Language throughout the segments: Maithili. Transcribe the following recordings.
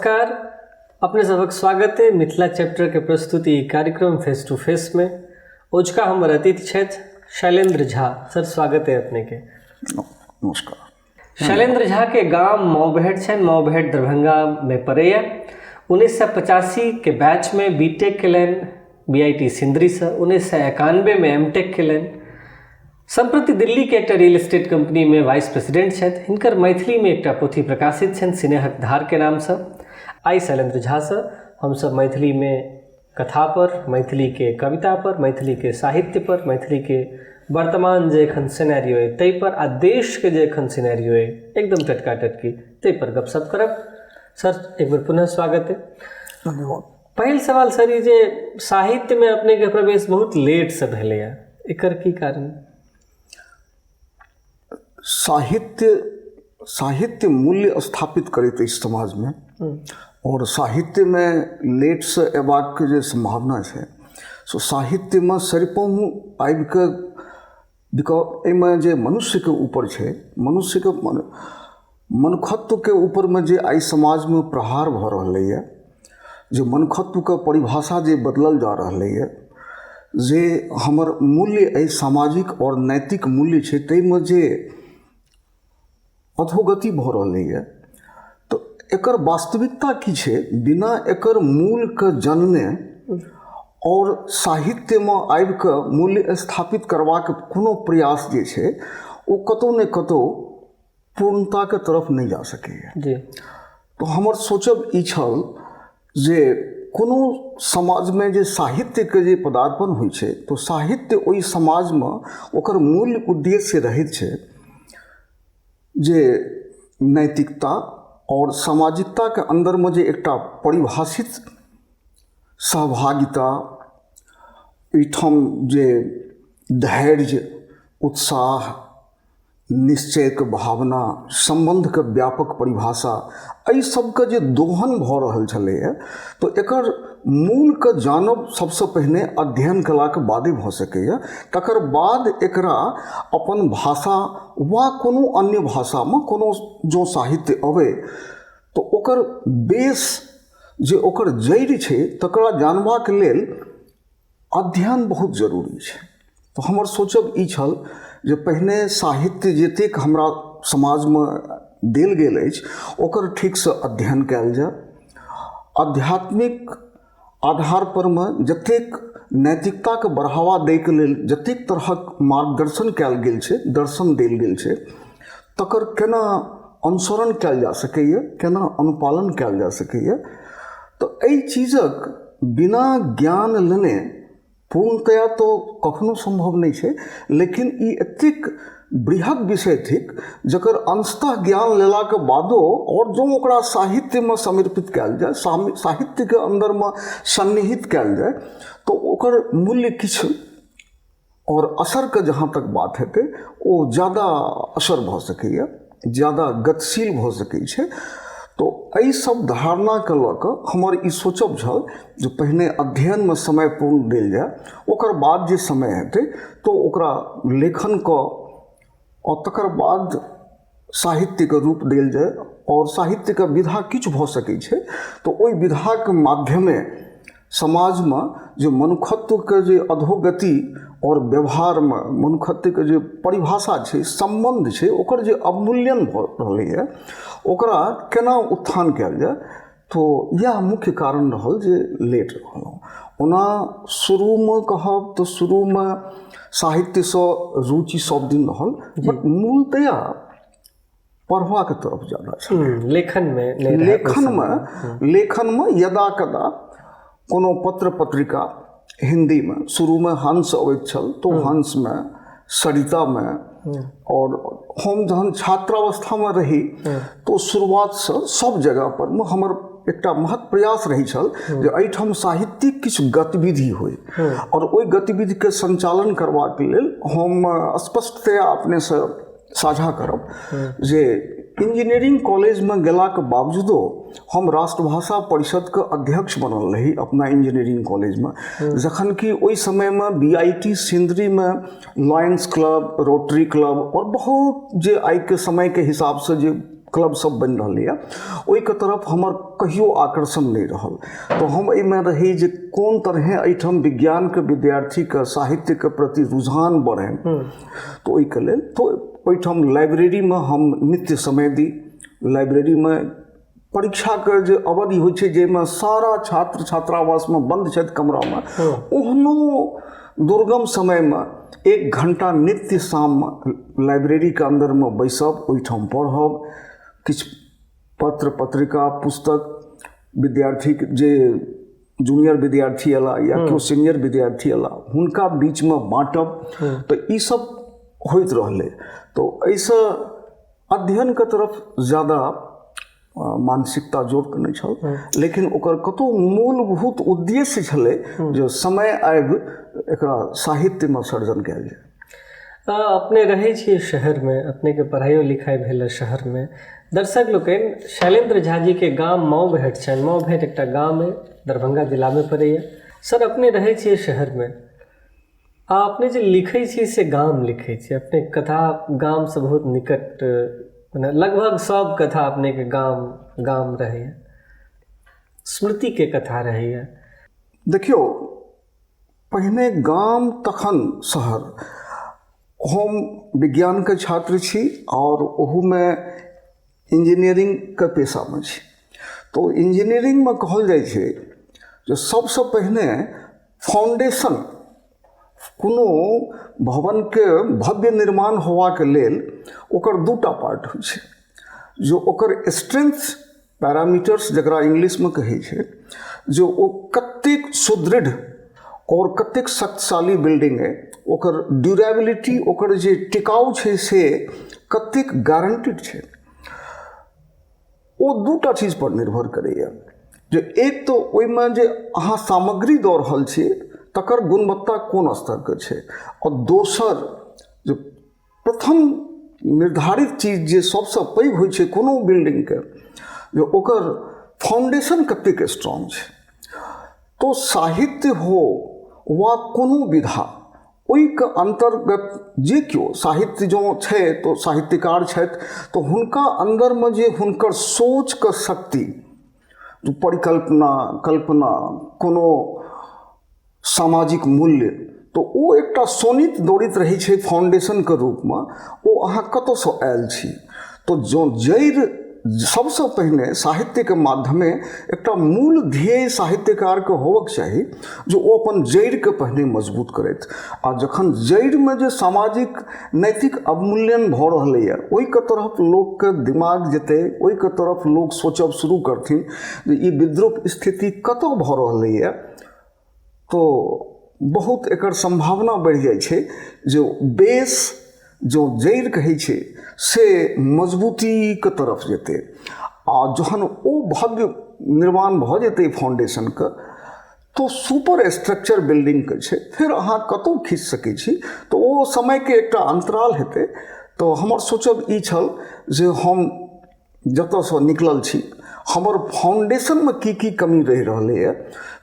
नमस्कार, अपने सबक स्वागत है मिथिला चैप्टर के प्रस्तुति कार्यक्रम फेस टू फेस में। ओजका हमर अतिथि छथि शैलेंद्र झा सर, स्वागत है अपने के। नमस्कार। शैलेंद्र झा के गाम मऊबेहट छनि, मऊबेहट दरभंगा में पड़ैया। 1985 के बैच में बी टेक केलनि बी I T सिंदरीसँ, 1991 में एम टेक केलनि। सम्प्रति दिल्ली के एकटा रियल एस्टेट कंपनी में वाइस प्रेसिडेंट छथि। हिनकर मैथिली में एकटा पोथी प्रकाशित छनि स्नेहक धार के नामसँ। आइ शैलेंद्र झासँ हमसब मैथिली में कथा पर, मैथिली के कविता पर, मैथिली के साहित्य पर, मैथिली के वर्तमान जे एखन सिनेरियो अइ ताहि पर आ देश के जे एखन सिनेरियो अइ एकदम टटका टटकी ताहि पर गपशप करब। सर एक बेर पुनः स्वागत है। धन्यवाद। पहिल सवाल सर ई जे साहित्य में अपने के प्रवेश बहुत लेट से भेलैया, एकर की कारण? साहित्य मूल्य स्थापित करैत अछि समाजमे और साहित्यमे लेटसँ अयबाक जे सम्भावना छै सो साहित्यमे सरिपहुँ आबिकऽ because एहिमे जे मनुष्यके ऊपर छै, मनुष्यके मनुखत्वके ऊपरमे जे आइ समाजमे प्रहार भऽ रहलैए, जे मनुखत्वके परिभाषा जे बदलल जा रहलैए, जे हमर मूल्य अइ सामाजिक आओर नैतिक मूल्य छै ताहिमे जे अधोगति भऽ रहलैए, तऽ एकर वास्तविकता की छै बिना एकर मूलके जनने आओर साहित्यमे आबिकऽ मूल्य स्थापित करबाक कोनो प्रयास जे छै ओ कतहु ने कतहु पूर्णताके तरफ नहि जा सकैए। जी। तऽ हमर सोचब ई छल जे कोनो समाजमे जे साहित्यके जे पदार्पण होइ छै तऽ साहित्य ओहि समाजमे ओकर मूल उद्देश्य रहैत छै जे नैतिकता आओर सामाजिकताके अन्दरमे जे एकटा परिभाषित सहभागिता, एहिठाम जे धैर्य, उत्साह, निश्चयके भावना, सम्बन्धके व्यापक परिभाषा, एहि सबके जे दोहन भऽ रहल छलैए तऽ एकर मूलके जानब सबसँ पहिने अध्ययन कयलाके बादे भऽ सकैए। तकर बाद एकरा अपन भाषा वा कोनो अन्य भाषामे कोनो जँ साहित्य अबै तऽ ओकर बेस जे ओकर जड़ि छै तकरा जानबाक लेल अध्ययन बहुत जरूरी छै। तऽ हमर सोचब ई छल जे पहिने साहित्य जतेक हमरा समाजमे देल गेल अछि ओकर ठीकसँ अध्ययन कयल जाय। आध्यात्मिक आधारपर मे जतेक नैतिकताके बढ़ावा दैके लेल जतेक तरहक मार्गदर्शन कयल गेल छै, दर्शन देल गेल छै, तकर केना अनुसरण कयल जा सकैए, केना अनुपालन कयल जा सकैए, तऽ एहि चीजक बिना ज्ञान लेने पूर्णतया तऽ कखनो सम्भव नहि छै, लेकिन ई एतेक बृहद विषय थिक जकर अंशतः ज्ञान लेलाके बादो आओर जँ ओकरा साहित्यमे समर्पित कयल जाय, साहित्यके अन्दरमे सन्निहित कयल जाय तऽ ओकर मूल्य किछु आओर असरके जहाँ तक बात हेतै ओ ज्यादा असर भऽ सकैए, ज्यादा गतिशील भऽ सकै छै। तऽ एहि सब धारणाके लऽ कऽ हमर ई सोचब छल जे पहिने अध्ययनमे समय पूर्ण देल जाय, ओकर बाद जे समय हेतै तऽ ओकरा लेखन कऽ आओर तकर बाद साहित्यके रूप देल जाय आओर साहित्यके विधा किछु भऽ सकै छै तऽ ओहि विधाके माध्यमे समाजमे जे मनुखत्वके जे अधोगति आओर व्यवहारमे मनुखत्वके जे परिभाषा छै, सम्बन्ध छै, ओकर जे अवमूल्यन भऽ रहलैए ओकरा केना उत्थान कयल जाय, तऽ इएह मुख्य कारण रहल जे लेट रहलहुँ। ओना शुरूमे कहब तऽ शुरूमे साहित्यसँ रुचि सब दिन रहल, बट मूलतया पढ़बाक तरफ ज्यादा छल। लेखनमे? लेखनमे यदा कदा कोनो पत्र पत्रिका हिन्दीमे शुरूमे हंस अबैत छल तऽ हंसमे, सरितामे, आओर हम जहन छात्रावस्थामे रही तऽ शुरुआतसँ सब जगह पर हमर एकटा महत् प्रयास रहै छल जे एहिठाम साहित्यिक किछु गतिविधि होइ आओर ओहि गतिविधिके सञ्चालन करबाक लेल हम स्पष्टतया अपनेसँ साझा करब जे इंजीनियरिंग कॉलेजमे गेलाके बावजूदो हम राष्ट्रभाषा परिषदके अध्यक्ष बनल रही अपना इंजीनियरिंग कॉलेजमे, जखन कि ओहि समयमे बी I T सिंदरीमे Lions club, rotary club आओर बहुत जे आइके समयके हिसाबसँ जे क्लब सब बनि रहलैए, ओहिके तरफ हमर कहियो आकर्षण नहि रहल। तऽ हम एहिमे रही जे कोन तरहे एहिठाम विज्ञानके विद्यार्थीके साहित्यके प्रति रुझान बढ़नि, तऽ ओहिके लेल तऽ ओहिठाम लाइब्रेरीमे हम नित्य समय दी। लाइब्रेरीमे परीक्षाके जे अवधि होइ छै जाहिमे सारा छात्र छात्रावासमे बन्द छथि कमरामे, ओहनो दुर्गम समयमे 1 घंटा नित्य शाममे लाइब्रेरीके अन्दरमे बैसब, ओहिठाम पढ़ब, किछु पत्र पत्रिका पुस्तक विद्यार्थीके जे जूनियर विद्यार्थी अयला या केओ सीनियर विद्यार्थी अयला हुनका बीचमे बाँटब, तऽ ई सब होइत रहलै। तऽ एहिसँ अध्ययनके तरफ ज्यादा मानसिकता जोर तऽ नहि छल, लेकिन ओकर कतहु मूलभूत उद्देश्य छलै जे समय आबि एकरा साहित्यमे सर्जन कयल जाय। अपने रहै छियै शहरमे, अपनेके पढ़ाइयो लिखाइ भेल हँ शहरमे। दर्शक लोकनि, शैलेन्द्र झा जीके गाम मऊबेहट छनि। मऊबेहट एकटा गाम अइ, दरभंगा जिलामे पड़ैए। सर, अपने रहै छियै शहरमे आ अपने जे लिखै छी से गाम लिखै छी। अपने कथा गामसँ बहुत निकट, मने लगभग सब कथा अपनेके गाम गाम रहैए, स्मृतिके कथा रहैए। देखियौ, पहिने गाम तखन शहर। हम विज्ञानके छात्र छी आओर ओहूमे इंजीनियरिंगके पेशामे छी। तऽ इंजीनियरिंगमे कहल जाइ छै जे सबसँ पहिने फाउंडेशन, कोनो भवनके भव्य निर्माण होबाक लेल ओकर 2टा पार्ट होइ छै, जो ओकर स्ट्रेंथ पैरामीटर्स जकरा इंग्लिशमे कहै छै, जे ओ कतेक सुदृढ़ आओर कतेक शक्तिशाली बिल्डिंग अइ, ओकर ड्यूरेबिलिटी, ओकर जे टिकाउ छै से कतेक गारंटीड छै, ओ 2टा चीजपर निर्भर करैए। जे एक तऽ ओहिमे जे अहाँ सामग्री दऽ रहल छियै तकर गुणवत्ता कोन स्तरके छै, आओर दोसर जे प्रथम निर्धारित चीज जे सबसँ पैघ होइ छै कोनो बिल्डिंगके, जे ओकर फाउंडेशन कतेक स्ट्रांग छै। तो साहित्य हो वा कोनो विधा, ओहिके अन्तर्गत जे केओ साहित्य जँ छै तऽ साहित्यकार छथि, तऽ हुनका अन्दरमे जे हुनकर सोचके शक्ति, परिकल्पना, कल्पना, कोनो सामाजिक मूल्य, तऽ ओ एकटा शोणित दौड़ैत रहै छै फाउंडेशनके रूपमे, ओ अहाँ कतऽसँ आयल छी। तऽ जँ जड़ि सबसँ पहिने साहित्यके माध्यमे एकटा मूल ध्येय साहित्यकारके होबक चाही जे ओ अपन जड़िके पहिने मजबूत करथि, आ जखन जड़िमे जे सामाजिक नैतिक अवमूल्यन भऽ रहलैए ओहिके तरफ लोकके दिमाग जेतै, ओहिके तरफ लोक सोचब शुरू करथिन जे ई विद्रूप स्थिति कतऽ भऽ रहलैए, तो बहुत एकर सम्भावना बढ़ि जाइ छै जे बेस जो जड़ि कहै छै से मजबूतीके तरफ जेतै। आ जहन ओ भव्य निर्माण भऽ जेतै फाउंडेशनके, तो सुपर स्ट्रक्चर बिल्डिंगके छै, फेर अहाँ कतहु खींच सकै छी, तऽ ओ समयके एकटा अन्तराल हेतै। तऽ हमर सोचब ई छल जे हम जतऽसँ निकलल छी, हमर फाउंडेशनमे की की कमी रहि रहलैए,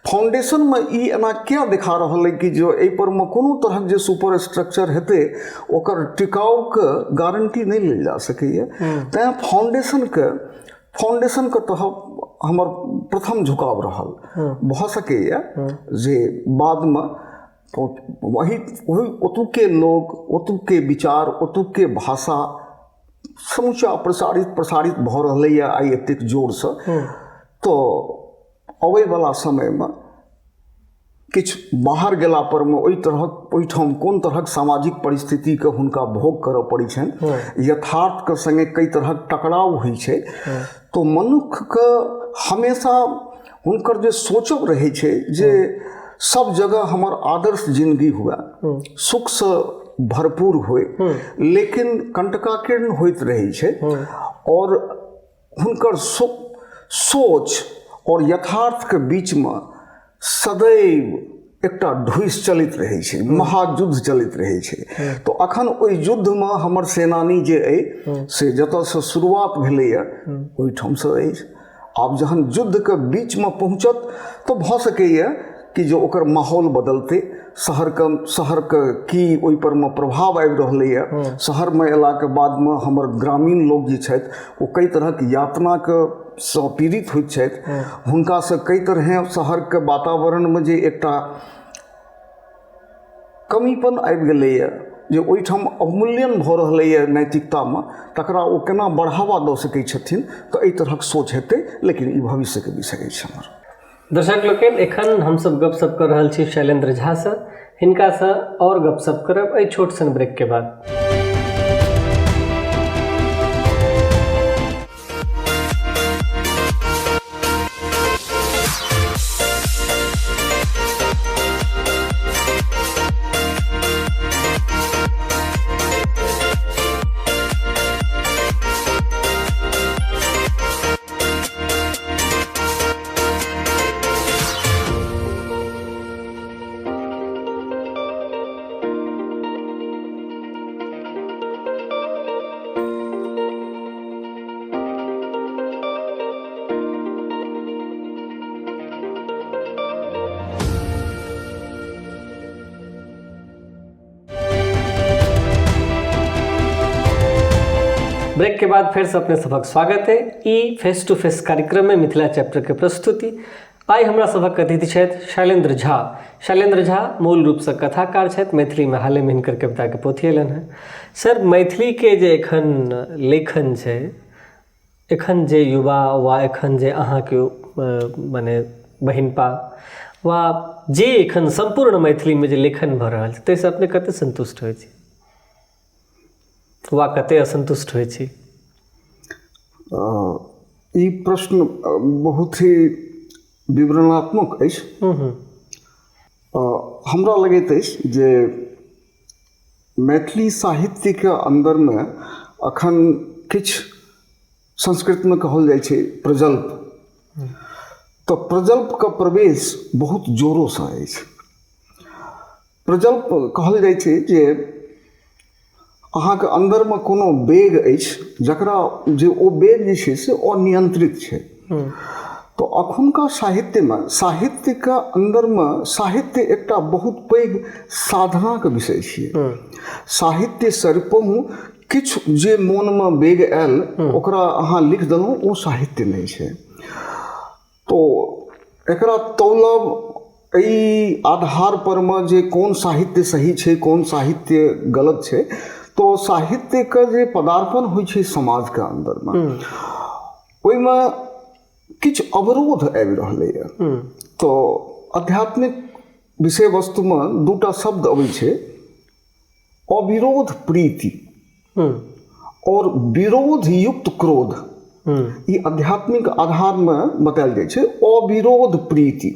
फाउंडेशनमे ई एना किया देखा रहल अइ कि जे एहिपरमे कोनो तरहक जे सुपर स्ट्रक्चर हेतै ओकर टिकाउके गारंटी नहि लेल जा सकैए। तैँ फाउंडेशनके तहत हमर प्रथम झुकाव रहल। भऽ सकैए जे बादमे वही ओहि ओतुके लोक, ओतुके विचार, ओतुके भाषा समूचा प्रसारित प्रसारित भऽ रहलैए आइ एतेक जोरसँ, तऽ अबैवला समयमे किछु बाहर गेला परमे ओहि तरहक ओहिठाम कोन तरहक सामाजिक परिस्थितिके हुनका भोग करऽ पड़ै छनि, यथार्थके सङ्गे कई तरहक टकराव होइ छै, तऽ मनुक्खके हमेशा हुनकर जे सोचब रहै छै जे सब जगह हमर आदर्श जिंदगी हुए, सुखसँ भरपूर होय, लेकिन कंटकाकीर्ण होइत रहै छै, आओर हुनकर सोच आओर यथार्थके बीचमे सदैव एकटा ढुसि चलैत रहै छै, महायुद्ध चलैत रहै छै। तऽ अखन ओहि युद्धमे हमर सेनानी जे अइ से जतऽसँ शुरुआत भेलैए ओहिठामसँ अछि। आब जहन युद्धके बीचमे पहुँचत तऽ भऽ सकैए कि जे ओकर माहौल बदलतै, शहरके की ओहि परमे प्रभाव आबि रहलैए। शहरमे अयलाके बादमे हमर ग्रामीण लोक जे छथि ओ कई तरहक यातनाके सँ पीड़ित होइत छथि। हुनकासँ कई तरहे शहरके वातावरणमे जे एकटा कमीपन आबि गेलैए, जे ओहिठाम अवमूल्यन भऽ रहलैए नैतिकतामे, तकरा ओ केना बढ़ावा दऽ सकै छथिन, तऽ एहि तरहक सोच हेतै। लेकिन ई भविष्यके विषय अछि हमर। दर्शक लोकनि, एखन हमसभ गपशप कऽ रहल छी शैलेन्द्र झासँ। हिनकासँ आओर गपशप करब एहि छोट सन ब्रेक के बाद। ब्रेक के बाद फेर से अपने सभक स्वागत है ई फेस टू फेस कार्यक्रम में मिथिला चैप्टर के प्रस्तुति। आइ हमरा सभक अतिथि छथि शैलेन्द्र झा। शैलेन्द्र झा मूल रूपसँ कथाकार छथि। मैथिलीमे हालेमे हिनकर कविताके पोथी अयलनि हेँ। सर, मैथिलीके जे एखन लेखन छै, एखन जे युवा वा एखन जे अहाँके मने बहिनपा वा जे एखन सम्पूर्ण मैथिलीमे जे लेखन भऽ रहल छै, ताहिसँ अपने कतेक सन्तुष्ट होइ छी वा कतेक असन्तुष्ट होइ छी? ई प्रश्न बहुत ही विवरणात्मक अछि। हमरा लगैत अछि जे मैथिली साहित्यके अन्दरमे अखन किछु संस्कृतमे कहल जाइ छै प्रजल्प, तऽ प्रजल्पके प्रवेश बहुत जोरोसँ अछि। प्रजल्प कहल जाइ छै जे अहाँके अन्दरमे कोनो वेग अछि जकरा जे ओ वेग जे छै से अनियंत्रित छै। तऽ अखुनका साहित्यमे साहित्यके अन्दरमे साहित्य एकटा बहुत पैघ साधनाके विषय छियै। साहित्य सरिपहुँ किछु जे मोनमे वेग आयल ओकरा अहाँ लिख देलहुँ, ओ साहित्य नहि छै। तो एकरा तौलब एहि आधार परमे जे कोन साहित्य सही छै, कोन साहित्य गलत छै, तऽ साहित्यके जे पदार्पण होइ छै समाजके अन्दरमे, ओहिमे किछु अवरोध आबि रहलैए। तऽ आध्यात्मिक विषय वस्तुमे दूटा शब्द अबै छै, अविरोध प्रीति और विरोध युक्त क्रोध। ई आध्यात्मिक आधारमे बतायल जाइ छै अविरोध प्रीति।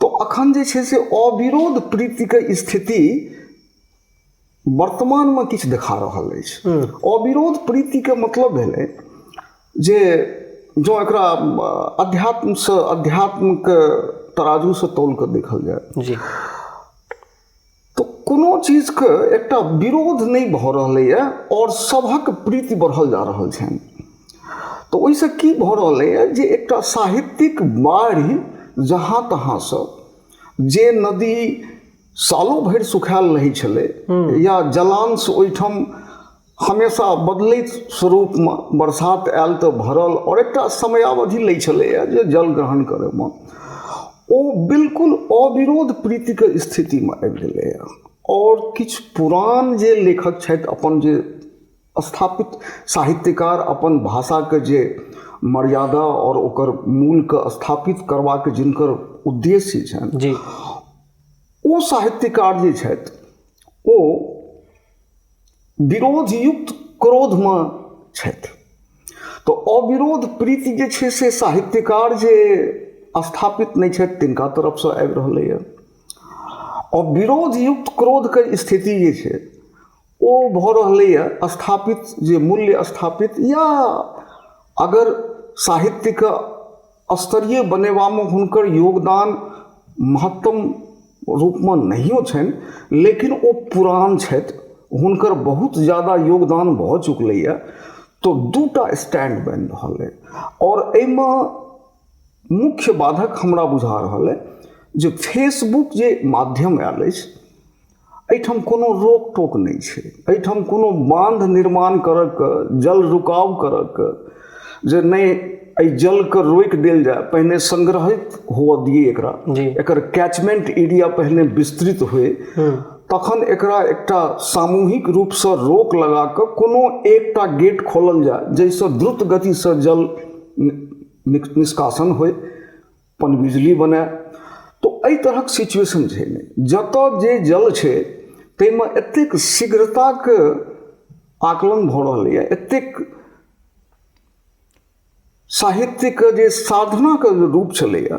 तऽ अखन जे छै से अविरोध प्रीतिके स्थिति वर्तमानमे किछु देखा रहल अछि। अविरोध प्रीतिके मतलब भेलै जे जँ एकरा अध्यात्मसँ अध्यात्मके तराजूसँ तौल कऽ देखल जाय जी, तऽ कोनो चीजके एकटा विरोध नहि भऽ रहलैए आओर सभक प्रीति बढ़ल जा रहल छनि। तऽ ओहिसँ की भऽ रहलैए जे एकटा साहित्यिक बाढ़ि जहाँ तहाँसँ, जे नदी सालो भरि सुखायल रहै छलै या जलांश ओहिठाम हमेशा बदलैत स्वरूपमे बरसात आयल तऽ भरल आओर एकटा समयावधि लै छलैए जे जल ग्रहण करैमे, ओ बिल्कुल अविरोध प्रीतिके स्थितिमे आबि गेलैए। आओर किछु पुरान जे लेखक छथि, अपन जे स्थापित साहित्यकार, अपन भाषाके जे मर्यादा आओर ओकर मूलके स्थापित करबाक जिनकर उद्देश्य छनि जी, ओ साहित्यकार जे छथि ओ विरोधयुक्त क्रोधमे छथि। तऽ अविरोध प्रीति जे छै से साहित्यकार जे स्थापित नहि छथि तिनका तरफसँ आबि रहलैए, आओर विरोधयुक्त क्रोधके स्थिति जे छै ओ भऽ रहलैए स्थापित जे मूल्य स्थापित या अगर साहित्यके स्तरीय बनेबामे हुनकर योगदान महत्तम रूपमे नहियो छनि, लेकिन ओ पुरान छथि, हुनकर बहुत ज्यादा योगदान भऽ चुकलैए। तऽ दूटा स्टैंड बनि रहल अइ आओर एहिमे मुख्य बाधक हमरा बुझा रहल अइ जे फेसबुक जे माध्यम आयल अछि, एहिठाम कोनो रोक टोक नहि छै। एहिठाम कोनो बांध निर्माण करऽके, जल रुकाव करऽके जे नहि, एहि जलके रोकि देल जाय, पहिने संग्रहित हुअ दियै एकरा, एकर कैचमेंट एरिया पहिने विस्तृत होय, तखन एकरा एकटा सामूहिक रूपसँ रोक लगा कऽ कोनो एकटा गेट खोलल जाय जाहिसँ द्रुत गतिसँ जल निष्कासन होय, पनबिजली बनय। तऽ एहि तरहक सिचुएशन छै नहि। जतऽ जे जल छै ताहिमे एतेक शीघ्रताके आकलन भऽ रहलैए, एतेक साहित्यके जे साधनाके रूप छलैए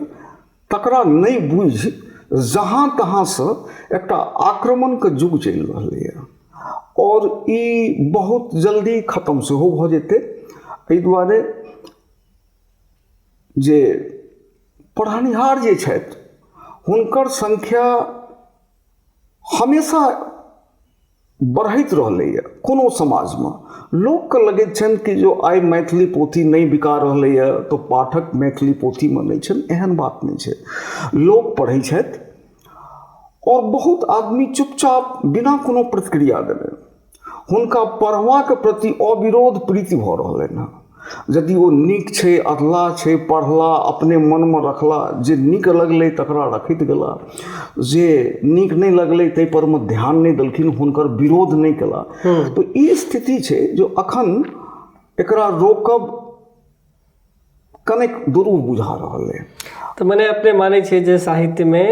तकरा नहि बुझि जहाँ तहाँसँ एकटा आक्रमणके युग चलि रहलैए, आओर ई बहुत जल्दी खतम सेहो भऽ जेतै। एहि दुआरे जे पढ़निहार जे छथि हुनकर संख्या हमेशा बढ़ैत रहलैए। कोनो समाजमे लोकके लगैत छनि कि जो आइ मैथिली पोथी नहि बिका रहलैए तऽ पाठक मैथिली पोथीमे नहि छनि, एहन बात नहि छै। लोक पढ़ै छथि आओर बहुत आदमी चुपचाप बिना कोनो प्रतिक्रिया देने हुनका पढ़बाक प्रति अविरोध प्रीति भऽ रहलनि हँ। यदि ओ नीक छै, अधलाह छै, पढ़ला, अपने मनमे रखला, जे नीक लगलै तकरा रखैत गेला, जे नीक नहि लगलै ताहिपर मे ध्यान नहि देलखिन, हुनकर विरोध नहि केला। तऽ ई स्थिति छै जे अखन एकरा रोकब कनेक दुरूह बुझा रहल अइ। तऽ मने अपने मानै छियै जे साहित्यमे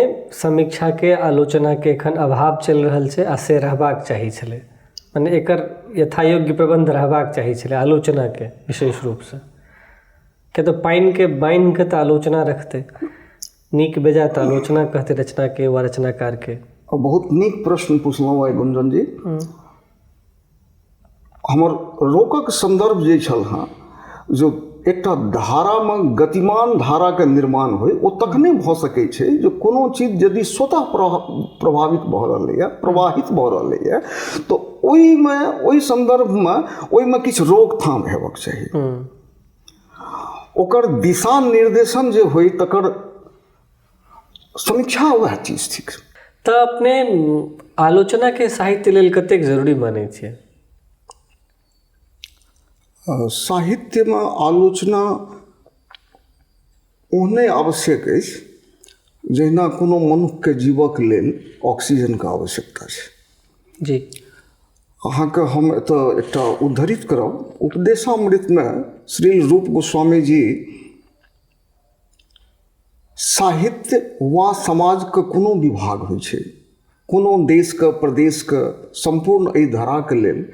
समीक्षाके, आलोचनाके एखन अभाव चलि रहल छै आ से रहबाक चाही छलै, मने एकर यथायोग्य प्रबन्ध रहबाक चाही छलै आलोचनाके विशेष रूपसँ, किया तऽ पानिके बान्हिके तऽ आलोचना रखतै, नीक बेजाय तऽ आलोचना कहतै रचनाके वा रचनाकारके। बहुत नीक प्रश्न पुछलहुँ आइ गुंजन जी। हमर रोकक सन्दर्भ जे छल हँ, जो एकटा धारामे गतिमान धाराके निर्माण होइ ओ तखने भऽ सकै छै जे कोनो चीज यदि स्वतः प्रभावित भऽ रहलैए, प्रवाहित भऽ रहलैए, तऽ ओहिमे ओहि सन्दर्भमे ओहिमे किछु रोकथाम हेबाक चाही। ओकर दिशा निर्देशन जे होइ तकर समीक्षा वएह चीज थिक। तऽ अपने आलोचनाके साहित्य लेल कतेक जरूरी मानै छियै? साहित्यमे आलोचना ओहने आवश्यक अछि जहिना कोनो मनुक्खके जीवक लेल ऑक्सीजनके आवश्यकता छै। जी। अहाँके हम एतऽ एकटा उद्धरित करब। उपदेशामृतमे श्री रूप गोस्वामी जी साहित्य वा समाजके कोनो विभाग होइ छै, कोनो देशके प्रदेशके सम्पूर्ण एहि धराके लेल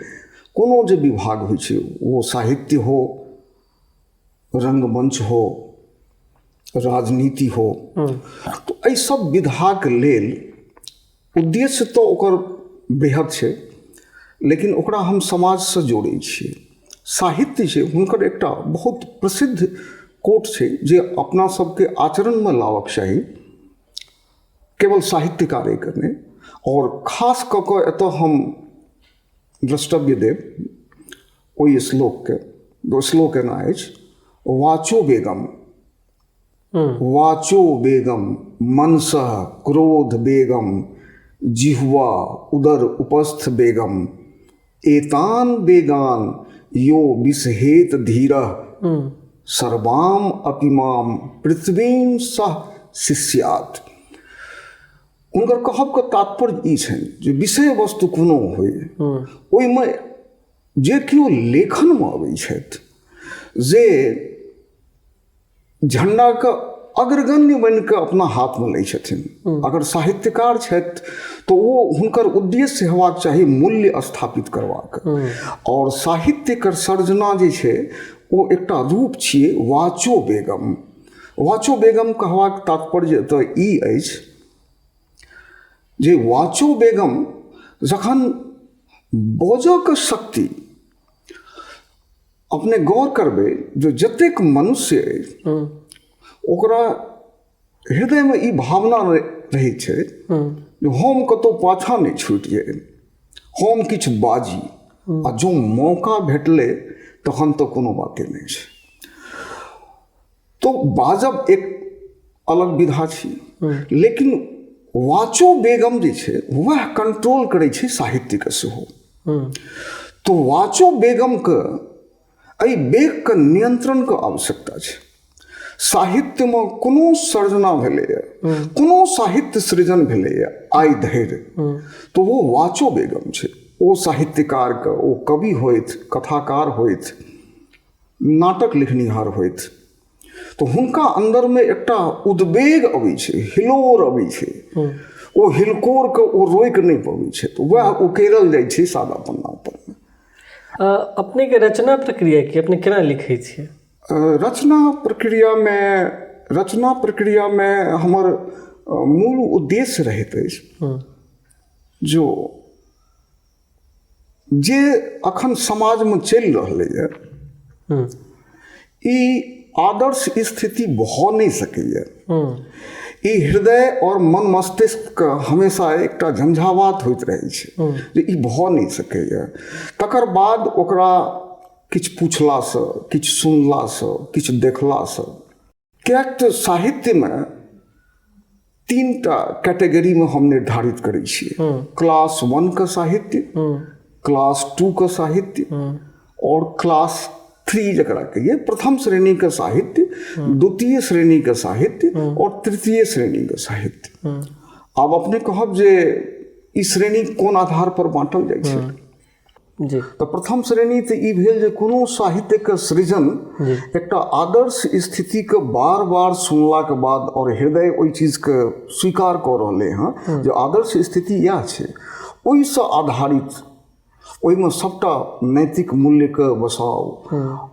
कोनो जे विभाग होइ छै, ओ साहित्य हो, रङ्गमञ्च हो, राजनीति हो, तऽ एहि सब विधाके लेल उद्देश्य तऽ ओकर बृहद छै, लेकिन ओकरा हम समाजसँ जोड़ै छियै। साहित्य छै, हुनकर एकटा बहुत प्रसिद्ध कोट छै जे अपना सबके आचरणमे लाबक चाही, केवल साहित्यकारेके नहि। आओर खास कऽ कऽ एतऽ हम द्रष्टव्य देब ओहि श्लोकके, ओ श्लोक एना अछि: वाचो वेगम वाचो वेगम मनसः क्रोध वेगम जिह्वा उदर उपस्थ वेगम एतान वेगान यो विषहेत धीरः सर्वाम अपिमाम पृथ्वीम सह शिष्यात। हुनकर कहबके तात्पर्य ई छनि जे विषय वस्तु कोनो होइ, ओहिमे जे केओ लेखनमे अबै छथि, जे झण्डाके अग्रगण्य बनिकऽ अपना हाथमे लै छथिन, अगर साहित्यकार छथि तऽ ओ हुनकर उद्देश्य हेबाक चाही मूल्य स्थापित करबाक। आओर साहित्यके सर्जना जे छै ओ एकटा रूप छियै वाचो बेगम। वाचो बेगम कहबाक तात्पर्य तऽ ई अछि जे वाचो बेगम जखन बजऽके शक्ति, अपने गौर करबै जे जतेक मनुष्य अछि ओकरा हृदयमे ई भावना रहै छै जे हम कतहु पाछाँ नहि छूटि जाइ, हम किछु बाजी, आ जँ मौका भेटलै तखन तऽ कोनो बाते नहि छै। तऽ बाजब एक अलग विधा छी। लेकिन वाचो बेगम जे छै वएह कंट्रोल करै छै साहित्यके सेहो। तऽ वाचो बेगमके एहि वेगके नियंत्रणके आवश्यकता छै। साहित्यमे कोनो सर्जना भेलैए, कोनो साहित्य सृजन भेलैए आइ धरि, तऽ ओ वाचो बेगम छै। ओ साहित्यकारके, ओ कवि होथि, कथाकार होथि, नाटक लिखनिहार होथि, तऽ हुनका अन्दरमे एकटा उद्वेग अबै छै, हिलोर अबै छै। ओ हिलकोरके ओ रोकि नहि पबै छै, तऽ वएह उकेरल जाइ छै सादा पन्ना पर। अपनेके रचना प्रक्रिया की, अपने केना लिखै छियै? रचना प्रक्रियामे हमर मूल उद्देश्य रहैत अछि जो जे अखन समाजमे चलि रहलैए, ई आदर्श स्थिति भऽ नहि सकैए। ई हृदय आओर मन मस्तिष्कके हमेशा एकटा झंझावात होइत रहै छै जे ई भऽ नहि सकैए। तकर बाद ओकरा किछु पुछलासँ, किछु सुनलासँ, किछु देखलासँ, किएक तऽ साहित्यमे तीन टा कैटेगरीमे हम निर्धारित करै छियै: क्लास 1 के साहित्य, क्लास 2 के साहित्य आओर क्लास 3, जकरा कहिए प्रथम श्रेणीके साहित्य, द्वितीय श्रेणीके साहित्य आओर तृतीय श्रेणीके साहित्य। आब अपने कहब जे ई श्रेणी कोन आधार पर बाँटल जाइ छै? तऽ प्रथम श्रेणी तऽ ई भेल जे कोनो साहित्यके सृजन एकटा आदर्श स्थितिके बार बार सुनलाके बाद आओर हृदय ओहि चीजके स्वीकार कऽ रहलै हँ जे आदर्श स्थिति इएह छै, ओहिसँ आधारित ओहिमे सभटा नैतिक मूल्यके बसाव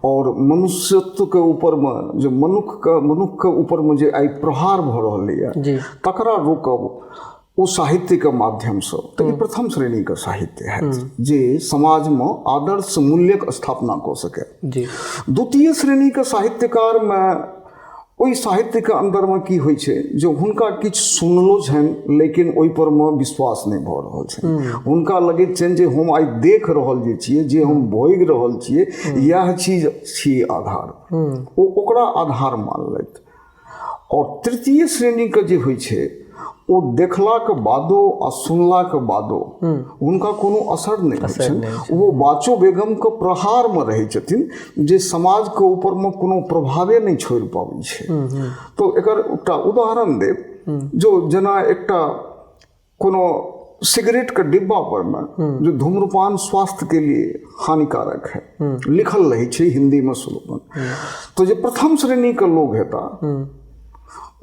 आओर मनुष्यत्वके ऊपरमे जे मनुक्खके ऊपरमे जे आइ प्रहार भऽ रहलैए, तकरा रोकब ओ साहित्यके माध्यमसँ, तऽ ई प्रथम श्रेणीके साहित्य हैत जे समाजमे आदर्श मूल्यक स्थापना कऽ सकै। द्वितीय श्रेणीके साहित्यकारमे, ओहि साहित्यके अन्दरमे की होइ छै जे हुनका किछु सुनलो छनि, लेकिन ओहिपर मे विश्वास नहि भऽ रहल छनि। हुनका लगैत छनि जे हम आइ देख रहल जे छियै, जे हम भोगि रहल छियै, इएह चीज छियै आधार। ओ ओकरा आधार मानलथि। आओर तृतीय श्रेणीके जे होइ छै, ओ देखलाके बादो आ सुनलाके बादो हुनका कोनो असर नहि होइ छनि। ओ वाचो बेगमके प्रहारमे रहै छथिन जे समाजके ऊपरमे कोनो प्रभावे नहि छोड़ि पाबै छै। तऽ एकर एकटा उदाहरण देब जो जेना एकटा कोनो सिगरेटके डिब्बा परमे जो धूम्रपान स्वास्थ्य के लिए हानिकारक है लिखल रहै छै हिन्दीमे स्लोगन, तऽ जे प्रथम श्रेणीके लोग हेता,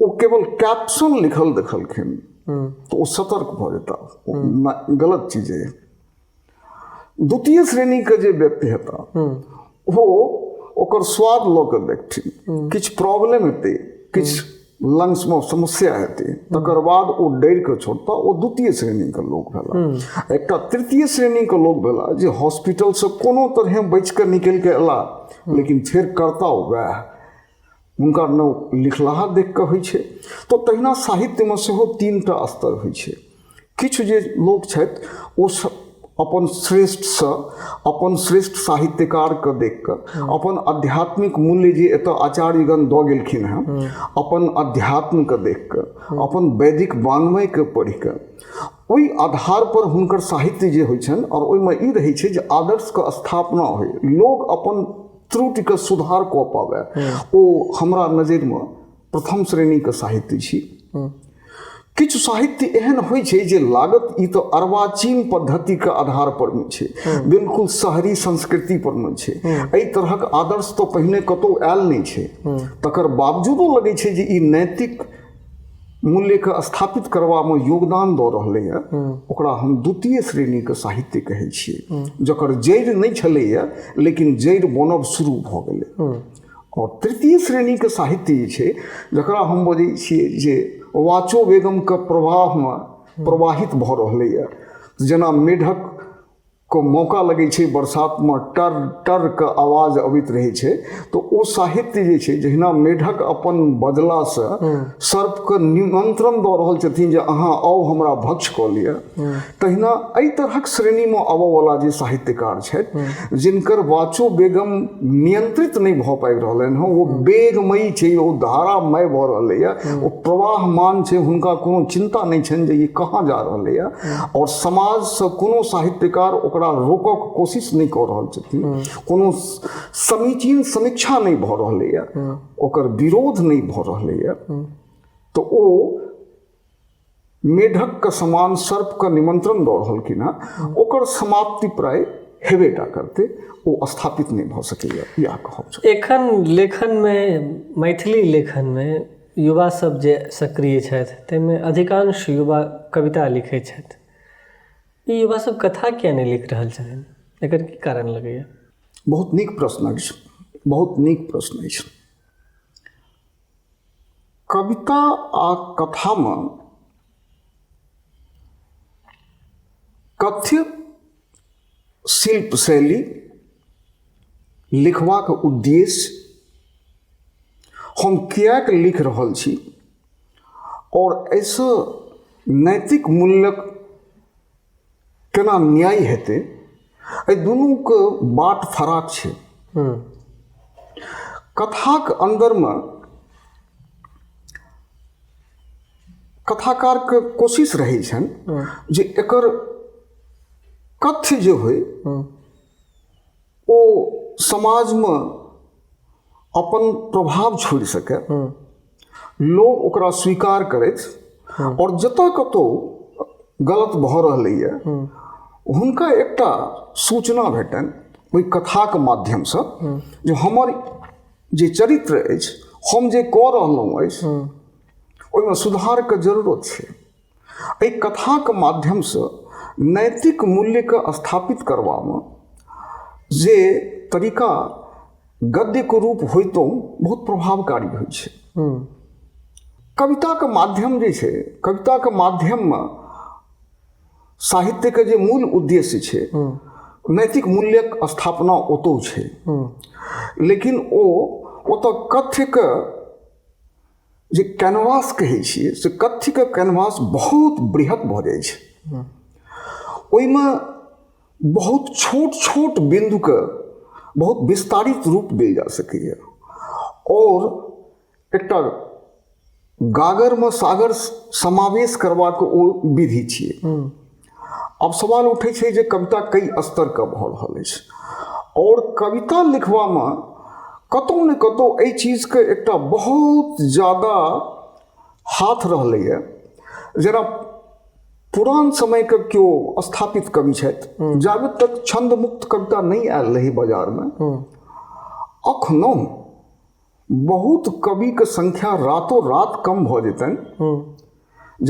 ओ केवल कैप्शन लिखल देखलखिन तऽ ओ सतर्क भऽ जेता, ओ गलत चीज है। द्वितीय श्रेणीके जे व्यक्ति हेता, ओ ओकर स्वाद लऽ कऽ देखथिन, किछु प्रॉब्लम हेतै, किछु लंग्समे समस्या हेतै, तकर बाद ओ डरि कऽ छोड़ता। ओ द्वितीय श्रेणीके लोक भेला। एकटा तृतीय श्रेणीके लोक भेला जे हॉस्पिटलसँ कोनो तरहे बचि कऽ निकलि कऽ एला, लेकिन फेर करता वएह, हुनका ने लिखलाहा देख कऽ होइ छै। तऽ तहिना साहित्यमे सेहो तीन टा स्तर होइ छै। किछु जे लोक छथि, ओ अपन श्रेष्ठसँ, अपन श्रेष्ठ साहित्यकारके देख कऽ, अपन आध्यात्मिक मूल्य जे एतऽ आचार्यगण दऽ गेलखिन हेँ, अपन अध्यात्मके देख कऽ, अपन वैदिक वाङ्मयके पढ़ि कऽ, ओहि आधारपर हुनकर साहित्य जे होइ छनि आओर ओहिमे ई रहै छै जे आदर्शके स्थापना होइ, लोक अपन त्रुटिके सुधार कऽ पाबै, ओ हमरा नजरिमे प्रथम श्रेणीके साहित्य छी। किछु साहित्य एहन होइ छै जे लागत ई तऽ अर्वाचीन पद्धतिके आधार पर मे छै, बिल्कुल शहरी संस्कृति पर मे छै, एहि तरहक आदर्श तऽ पहिने कतहु आयल नहि छै, तकर बावजूदो लगै छै जे ई नैतिक मूल्यके स्थापित करबामे योगदान दऽ रहलैए, ओकरा हम द्वितीय श्रेणीके साहित्य कहै छियै, जकर जड़ि नहि छलैए लेकिन जड़ि बनब शुरू भऽ गेलै। आओर तृतीय श्रेणीके साहित्य जे छै, जकरा हम बजै छियै जे वाचो बेगमके प्रवाहमे प्रवाहित भऽ रहलैए, जेना मेढक के मौका लगै छै, बरसातमे टर टर के आवाज अबैत रहै छै, तऽ ओ साहित्य जे छै जहिना मेढक अपन बजलासँ सर्पके निमंत्रण दऽ रहल छथिन जे अहाँ आउ हमरा भक्ष कऽ लिअ, तहिना एहि तरहक श्रेणीमे आबऽवला जे साहित्यकार छथि जिनकर वाचो बेगम नियंत्रित नहि भऽ पाबि रहलनि हँ, ओ बेगमयी छै, ओ धारामय भऽ रहलैए, ओ प्रवाहमान छै, हुनका कोनो चिन्ता नहि छनि जे ई कहाँ जा रहलैए, आओर समाजसँ कोनो साहित्यकार ओकरा रोकऽके कोशिश नहि कऽ रहल छथिन, कोनो समीचीन समीक्षा नहि भऽ रहलैए, ओकर विरोध नहि भऽ रहलैए, तऽ ओ मेढकके समान सर्पके निमंत्रण दऽ रहलखिन हँ, ओकर समाप्ति प्राय हेबे टा करतै, ओ स्थापित नहि भऽ सकैए, इएह कहब छै। एखन लेखनमे, मैथिली लेखनमे युवा सब जे सक्रिय छथि ताहिमे अधिकांश युवा कविता लिखै छथि, ई युवा सब कथा किया नहि लिख रहल छथिन, एकर की कारण लगैए? बहुत नीक प्रश्न अछि, बहुत नीक प्रश्न अछि। कविता आ कथामे कथ्य शिल्प शैली, लिखबाक उद्देश्य, हम किएक लिख रहल छी आओर एहिसँ नैतिक मूल्यक केना न्याय हेतै, एहि दुनूके बाट फराक छै। कथाक अन्दरमे कथाकारके कोशिश रहै छनि जे एकर कथ्य जे होइ ओ समाजमे अपन प्रभाव छोड़ि सकै, लोक ओकरा स्वीकार करथि, आओर जतऽ कतहु गलत भऽ रहलैए हुनका एकटा सूचना भेटनि ओहि कथाके माध्यमसँ जे हमर जे चरित्र अछि, हम जे कऽ रहलहुँ अछि ओहिमे सुधारके जरूरत छै। एहि कथाके माध्यमसँ नैतिक मूल्यके स्थापित करबामे जे तरीका गद्यके रूप होइतहुँ बहुत प्रभावकारी होइ छै। कविताके माध्यम जे छै, कविताके माध्यममे साहित्यके जे मूल उद्देश्य छै नैतिक मूल्यक स्थापना ओतौ छै, लेकिन ओ ओतऽ कथ्यके जे कैनवास कहै छियै से कथ्यके कैनवास बहुत बृहत भऽ जाइ छै, ओहिमे बहुत छोट छोट बिन्दुके बहुत विस्तारित रूप देल जा सकैए आओर एकटा गागरमे सागर समावेश करबाक ओ विधि छियै। आब सवाल उठै छै जे कविता कई स्तरके भऽ रहल अछि आओर कविता लिखबामे कतहु ने कतहु एहि चीजके एकटा बहुत ज्यादा हाथ रहलैए। जेना पुरान समयके केओ स्थापित कवि छथि, जाबे तक छन्दमुक्त कविता नहि आयल रहै बाजारमे, अखनो बहुत कविके संख्या रातो रात कम भऽ जेतनि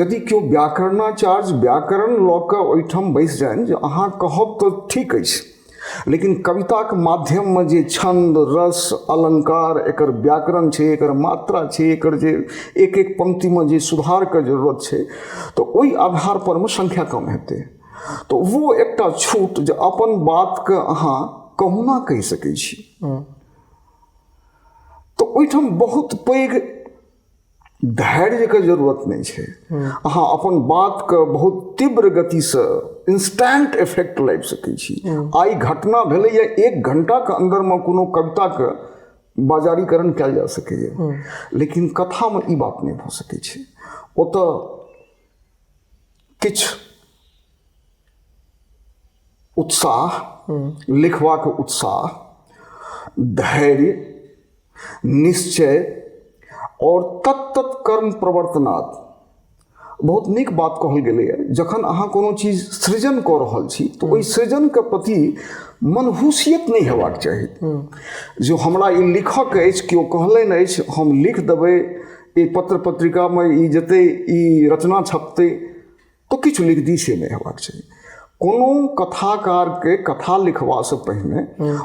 यदि केओ व्याकरणाचार्य व्याकरण लऽ कऽ ओहिठाम बैस जानि जे अहाँ कहब तऽ ठीक अछि, लेकिन कविताके माध्यममे जे छन्द रस अलङ्कार एकर व्याकरण छै, एकर मात्रा छै, एकर जे एक एक पंक्तिमे जे सुधारके जरूरत छै, तऽ ओहि आधार परमे संख्या कम हेतै। तऽ ओ एकटा छूट जे अपन बातके अहाँ कहुना कहि सकै छी, तऽ ओहिठाम बहुत पैघ धैर्यके जरूरत नहि छै, अहाँ अपन बातके बहुत तीव्र गतिसँ इंस्टेंट इफेक्ट लाबि सकै छी। आइ घटना भेलैए, एक घंटाके अन्दरमे कोनो कविताके बाजारीकरण कयल जा सकैए, लेकिन कथामे ई बात नहि भऽ सकै छै। ओतऽ किछु उत्साह, लिखबाक उत्साह, धैर्य, निश्चय आओर तत्त कर्म प्रवर्तनात्। बहुत नीक बात कहल गेलैए, जखन अहाँ कोनो चीज सृजन कऽ रहल छी तऽ ओहि सृजनके प्रति मनहूसियत नहि हेबाक चाही जो हमरा ई लिखऽके अछि, केओ कहलनि अछि हम लिख देबै, ई पत्र पत्रिकामे ई जेतै, ई रचना छपतै, तऽ किछु लिख दी, से नहि हेबाक चाही। कोनो कथाकारके कथा लिखबासँ पहिने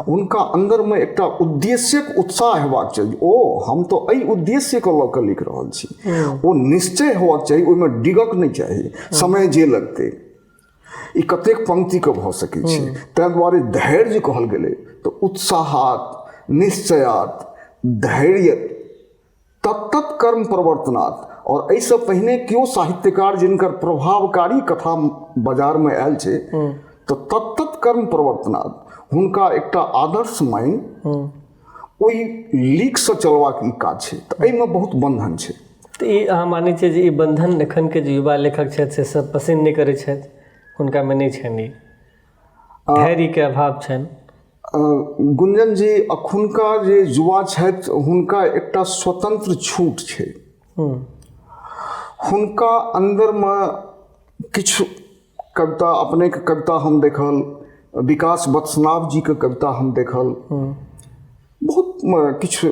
हुनका अन्दरमे एकटा उद्देश्यक उत्साह हेबाक चाही, ओ हम तऽ एहि उद्देश्यके लऽ कऽ लिख रहल छी, ओ निश्चय हेबाक चाही, ओहिमे डिगक नहि चाही, समय जे लगतै। ई कतेक पंक्तिके भऽ सकै छै। ताहि दुआरे धैर्य कहल गेलै तऽ उत्साहात, निश्चयात, धैर्य, तत्तत् कर्म प्रवर्तनात्। आओर एहिसँ पहिने केओ साहित्यकार जिनकर प्रभावकारी कथा बाजारमे आयल छै, तऽ तत्तत् कर्म प्रवर्तनात् हुनका एकटा आदर्श मानि ओहि लीकसँ चलबाक ई काज छै। तऽ एहिमे बहुत बन्धन छै। तऽ ई अहाँ मानै छियै जे ई बन्धन एखनके जे युवा लेखक छथि से सब पसिन्न नहि करै छथि, हुनकामे नहि छनि, ई धैर्यके अभाव छनि? गुंजन जी, अखुनका जे युवा छथि हुनका एकटा स्वतंत्र छूट छै। हुनका अन्दरमे किछु कविता, अपनेके कविता हम देखल, विकास वत्सनाभ जीके कविता हम देखल, बहुत किछु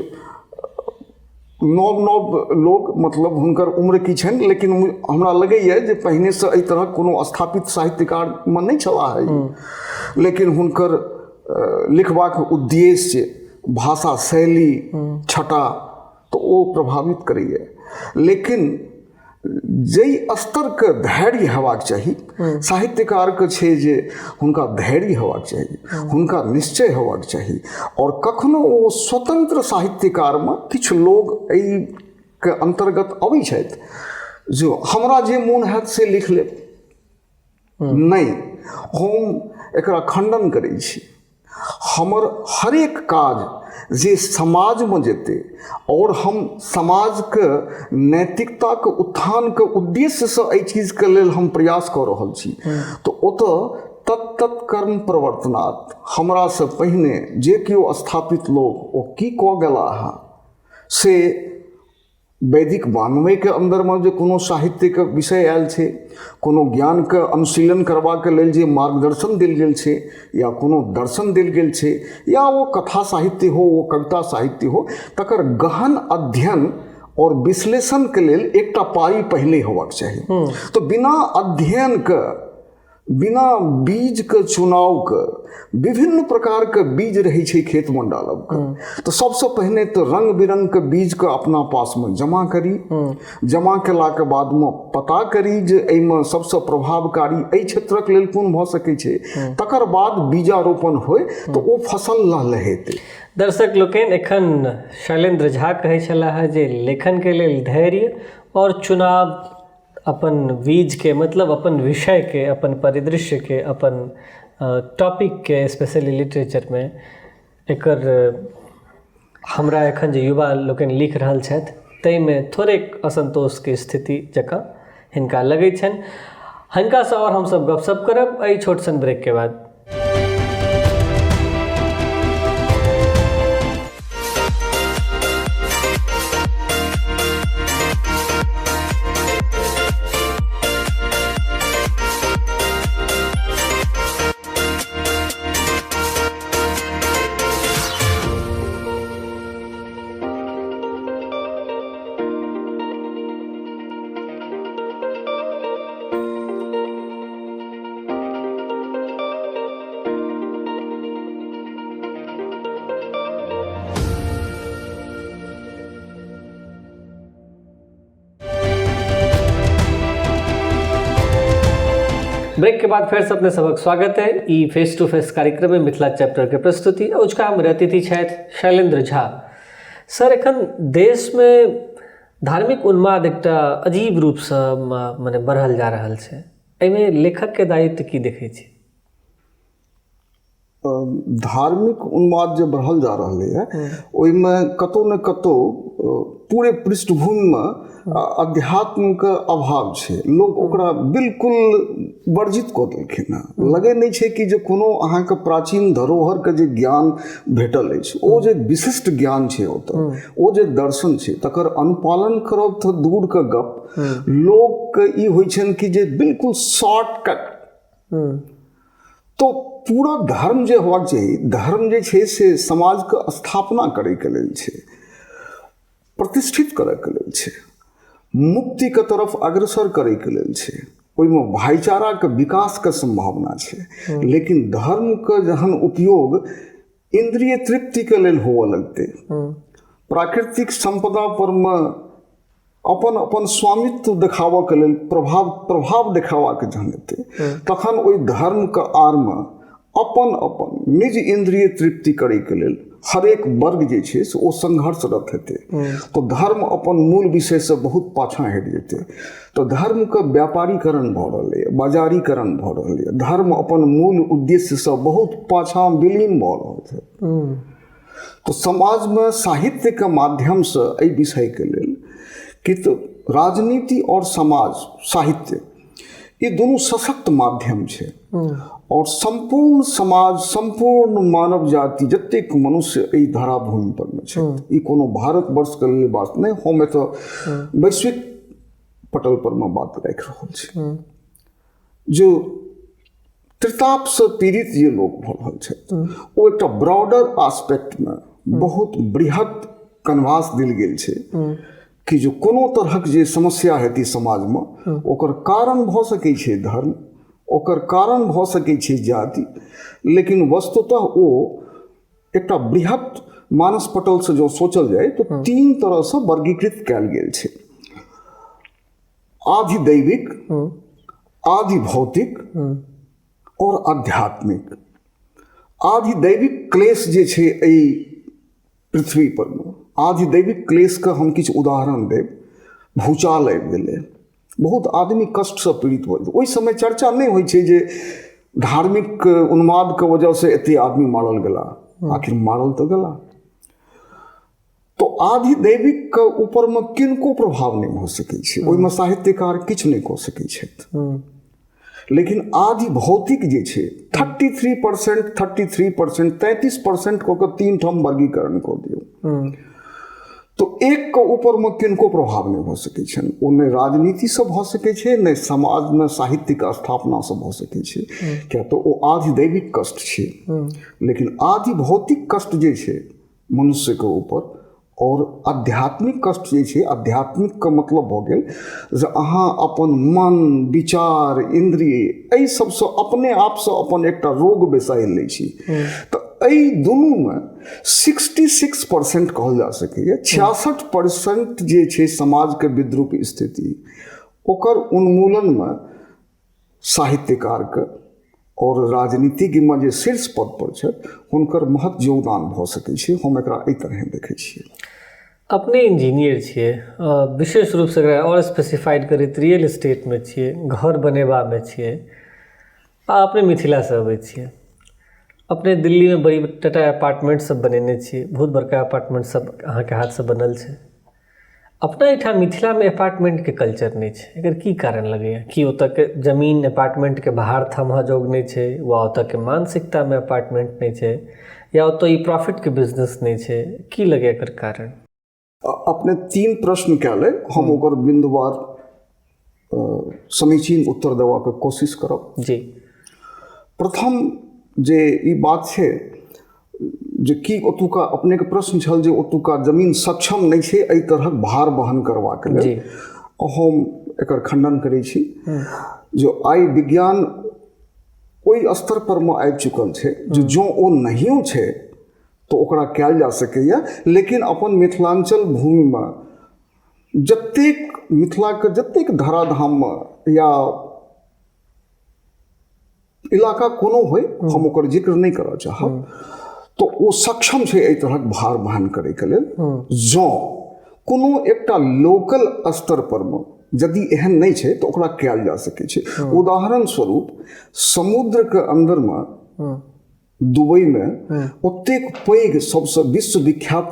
नव नव लोक, मतलब हुनकर उम्र की छनि, लेकिन हमरा लगैए जे पहिनेसँ एहि तरहक कोनो स्थापित साहित्यकारमे नहि छलाह है, लेकिन हुनकर लिखबाक उद्देश्य, भाषा शैली, छटा, तऽ ओ प्रभावित करैए। लेकिन जाहि स्तरके धैर्य हेबाक चाही साहित्यकारके छै जे हुनका धैर्य हेबाक चाही, हुनका निश्चय हेबाक चाही, आओर कखनो ओ स्वतंत्र साहित्यकारमे किछु लोग एहिके अन्तर्गत अबै छथि जे हमरा जे मोन हैत से लिख लेब। नहि, हम एकरा खण्डन करै छी। हमर हरेक काज जे समाजमे जेतै आओर हम समाजके नैतिकताके उत्थानके उद्देश्यसँ एहि चीजके लेल हम प्रयास कऽ रहल छी, तऽ ओतऽ तत् तत् कर्म प्रवर्तनात् हमरासँ पहिने जे केओ स्थापित लोक ओ की कऽ गेला हँ से वैदिक वाङ्मयके अन्दरमे जे कोनो साहित्यके विषय आयल छै, कोनो ज्ञानके अनुशीलन करबाके लेल जे मार्गदर्शन देल गेल छै या कोनो दर्शन देल गेल छै, या ओ कथा साहित्य हो, ओ कविता साहित्य हो, तकर गहन अध्ययन आओर विश्लेषणके लेल एकटा पारी पहिले होबाक चाही। तऽ बिना अध्ययनके, बिना बीजके चुनावके, विभिन्न प्रकारके बीज रहै छै खेतमे डालबके, तऽ सबसँ पहिने तऽ रङ्ग बिरङ्गके बीजके अपना पासमे जमा करी। जमा केलाके बादमे पता करी जे एहिमे सबसँ प्रभावकारी एहि क्षेत्रक लेल कोन भऽ सकै छै, तकर बाद बीजारोपण होइ तऽ ओ फसल लहलहेतै। दर्शक लोकनि, एखन शैलेन्द्र झा कहै छलाह जे लेखनके लेल धैर्य आओर चुनाव अपन बीजके, मतलब अपन विषयके, अपन परिदृश्यके, अपन टॉपिकके, स्पेशली लिटरेचरमे एकर हमरा एखन जे युवा लोकनि लिख रहल छथि ताहिमे थोड़ेक असन्तोषके स्थिति जकाँ हिनका लगै छनि। हिनकासँ आओर हमसभ गपशप करब एहि छोट सन ब्रेकके बाद। ब्रेक के बाद फेर से अपने सबक स्वागत है ई फेस टू फेस कार्यक्रम में मिथिला चैप्टर के प्रस्तुति। अजुका हमर अतिथि छथि शैलेंद्र झा सर। एखन देश में धार्मिक उन्माद एकटा अजीब रूपसँ मने बढ़ल जा रहल छै, एहिमे लेखकके दायित्व की देखै छी? धार्मिक उन्माद जे बढ़ल जा रहलैए ओहिमे कतहु ने कतहु पूरे पृष्ठभूमिमे अध्यात्मके अभाव छै। लोक ओकरा बिल्कुल वर्जित कऽ देलखिन हँ। लगै नहि छै कि जे कोनो अहाँके प्राचीन धरोहरके जे ज्ञान भेटल अछि, ओ जे विशिष्ट ज्ञान छै, ओतऽ ओ जे दर्शन छै, तकर अनुपालन करब तऽ दूरके गप। लोकके ई होइ छनि कि जे बिल्कुल शॉर्टकट। तो पूरा धर्म जे होबाक चाही, धर्म जे छै से समाजके स्थापना करैके लेल छै, प्रतिष्ठित करैके लेल छै, मुक्तिके तरफ अग्रसर करैके लेल छै, ओहिमे भाईचाराके विकासके सम्भावना छै। लेकिन धर्मके जहन उपयोग इन्द्रिय तृप्तिके लेल हुअ लगतै, प्राकृतिक सम्पदा परमे अपन अपन स्वामित्व देखाबऽके लेल प्रभाव प्रभाव देखाबाके जहन हेतै, तखन ओहि धर्मके आड़मे अपन अपन निज इन्द्रिय तृप्ति करैके लेल हरेक वर्ग जे छै से ओ संघर्षरत हेतै। तऽ धर्म अपन मूल विषयसँ बहुत पाछाँ हटि जेतै। तऽ धर्मके व्यापारीकरण भऽ रहलैए, बाजारीकरण भऽ रहलैए। धर्म अपन मूल उद्देश्यसँ बहुत पाछाँ विलीन भऽ रहल छै। तऽ समाजमे साहित्यके माध्यमसँ एहि विषयके लेल कि तऽ राजनीति आओर समाज साहित्य ई दुनू सशक्त माध्यम छै, आओर सम्पूर्ण समाज, सम्पूर्ण मानव जाति, जतेक मनुष्य एहि धरा भूमि पर मे छै, ई कोनो भारतवर्षके लेल बात नहि, हम एतऽ वैश्विक पटल पर मे बात राखि रहल छी। जो त्रितापसँ पीड़ित जे लोक भऽ रहल छथि, ओ एकटा ब्रॉडर आस्पेक्टमे बहुत बृहत कनवास देल गेल छै कि जो कोनो तरहक जे समस्या हेतै समाजमे, ओकर कारण भऽ सकै छै धर्म, ओकर कारण भऽ सकै छै जाति, लेकिन वस्तुतः ओ एकटा बृहत मानस पटलसँ जँ सोचल जाय तऽ तीन तरहसँ वर्गीकृत कयल गेल छै: आधिदैविक, आधिभौतिक आओर आध्यात्मिक। आधिदैविक क्लेश जे छै एहि पृथ्वी पर मे, आधिदैविक क्लेशके हम किछु उदाहरण देब। भूचाल आबि गेलै, बहुत आदमी कष्टसँ पीड़ित भऽ जेतै। ओहि समय चर्चा नहि होइ छै जे धार्मिक उन्मादके वजहसँ एते आदमी मारल गेला, आखिर मारल तऽ गेला। तऽ आधिदैविकके ऊपरमे किनको प्रभाव नहि भऽ सकै छै, ओहिमे साहित्यकार किछु नहि कऽ सकै छथि। लेकिन आधि भौतिक जे छै, 33%, 33%, 33% कऽ कऽ तीन ठाम वर्गीकरण कऽ दियौ तऽ एकके ऊपरमे किनको प्रभाव नहि भऽ सकै छनि। ओ नहि राजनीतिसँ भऽ सकै छै, नहि समाजमे साहित्यके स्थापनासँ भऽ सकै छै, किया तऽ ओ आधिदैविक कष्ट छै। लेकिन आधि भौतिक कष्ट जे छै मनुष्यके ऊपर आओर आध्यात्मिक कष्ट जे छै, आध्यात्मिकके मतलब भऽ गेल जे अहाँ अपन मन, विचार, इन्द्रिय एहि सबसँ अपने आपसँ अपन एकटा रोग बेसाहि लै छी। तऽ एहि दुनूमे 66% कहल जा सकैए, 66% जे छै समाजके विद्रूप स्थिति, ओकर उन्मूलनमे साहित्यकारके आओर राजनीतिज्ञमे जे शीर्ष पदपर छथि हुनकर महत योगदान भऽ सकै छै। हम एकरा एहि तरहे देखै छियै। अपने इंजीनियर छियै, विशेष रूपसँ एकरा आओर स्पेसिफाइड करैत रियल इस्टेटमे छियै, घर बनेबामे छियै, आ अपने मिथिलासँ अबै छियै। अपने दिल्लीमे बड़ी टाटा अपार्टमेंट सब बनेने छियै, बहुत बड़का अपार्टमेंट सब अहाँके हाथसँ बनल छै। अपना एहिठाम मिथिलामे अपार्टमेंटके कल्चर नहि छै, एकर की कारण लगैए? कि ओतऽके जमीन अपार्टमेंटके भार थमहऽ जोग नहि छै, वा ओतऽके मानसिकतामे अपार्टमेंट नहि छै, या ओतऽ ई प्रॉफिटके बिजनेस नहि छै? की लगैए एकर कारण? अपने तीन प्रश्न कयल, हम ओकर बिन्दुवार समीचीन उत्तर देबाके कोशिश करब। जी। प्रथम जे ई बात छै जे की ओतुका, अपनेके प्रश्न छल जे ओतुका जमीन सक्षम नहि छै एहि तरहक भार वहन करबाक लेल, हम एकर खंडन करै छी। जो आइ विज्ञान ओहि स्तर पर मे आबि चुकल छै जे जँ ओ नहियो छै तऽ ओकरा कयल जा सकैए। लेकिन अपन मिथिलाञ्चल भूमिमे जतेक मिथिलाके जतेक धराधाममे या इलाका कोनो होइ, हम ओकर जिक्र नहि करऽ चाहब, तऽ ओ सक्षम छै एहि तरहक भार वहन करैके लेल। जँ कोनो एकटा लोकल स्तर परमे यदि एहन नहि छै तऽ ओकरा कयल जा सकै छै। उदाहरण स्वरूप समुद्रके अन्दरमे दुबईमे ओतेक पैघ सबसँ विश्वविख्यात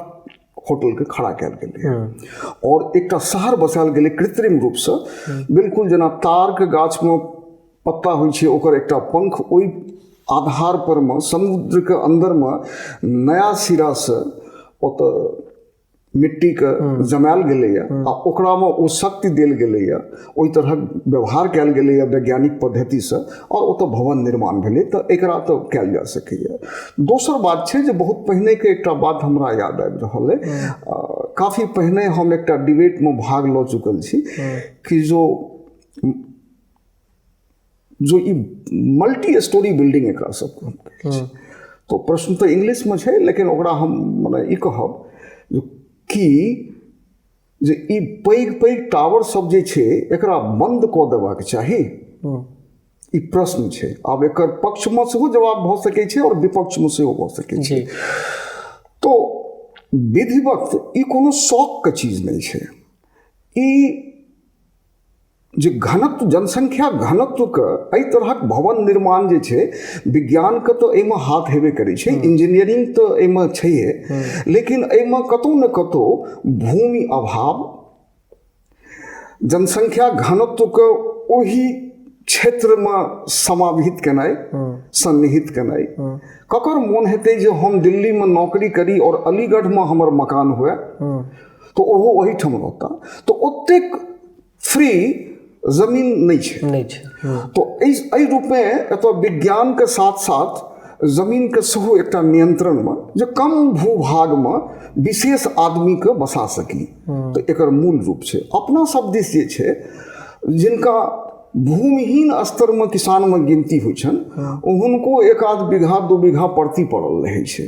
होटलके खड़ा कयल गेलै आओर एकटा शहर बसायल गेलै कृत्रिम रूपसँ, बिल्कुल जेना तारके गाछमे पत्ता होइ छै ओकर एकटा पंख, ओहि आधार परमे समुद्रके अन्दरमे नया सिरासँ ओतऽ मिट्टीके जमायल गेलैए आ ओकरामे ओ शक्ति देल गेलैए, ओहि तरहक व्यवहार कयल गेलैए वैज्ञानिक पद्धतिसँ आओर ओतऽ भवन निर्माण भेलै। तऽ एकरा तऽ कयल जा सकैए। दोसर बात छै जे बहुत पहिनेके एकटा बात हमरा याद आबि रहल अइ, काफी पहिने हम एकटा डिबेटमे भाग लऽ चुकल छी कि जो जो ई मल्टी स्टोरी बिल्डिंग एकरा सबके हम कहै छी, तऽ प्रश्न तऽ इंग्लिशमे छै लेकिन ओकरा हम मने ई कहब कि जे ई पैघ पैघ टावर सब जे छै एकरा बन्द कऽ देबाक चाही। ई प्रश्न छै। आब एकर पक्षमे सेहो जवाब भऽ सकै छै आओर विपक्षमे सेहो भऽ सकै छै। तो विधिवत ई कोनो शौकके चीज नहि छै। ई जे घनत्व, जनसंख्या घनत्वके एहि तरहक भवन निर्माण जे छै, विज्ञानके तऽ एहिमे हाथ हेबे करै छै, इंजीनियरिंग तऽ एहिमे छैहे, लेकिन एहिमे कतहु ने कतहु भूमि अभाव, जनसंख्या घनत्वके ओहि क्षेत्रमे समाहित केनाइ, सन्निहित केनाइ। ककर मोन हेतै जे हम दिल्लीमे नौकरी करी आओर अलीगढ़मे हमर मकान हुए, तऽ ओहो ओहिठाम रहता, तऽ ओतेक फ्री जमीन नहि छै, नहि छै। तो एहि रूपमे एतऽ विज्ञानके साथ साथ जमीनके सेहो एकटा नियंत्रणमे जे कम भूभागमे विशेष आदमीके बसा सकी, तऽ एकर मूल रूप छै। अपना सब दिस जे छै, जिनका भूमिहीन स्तरमे किसानमे गिनती होइ छनि, हुनको एक आध बीघा 2 बीघा परती पड़ल रहै छै।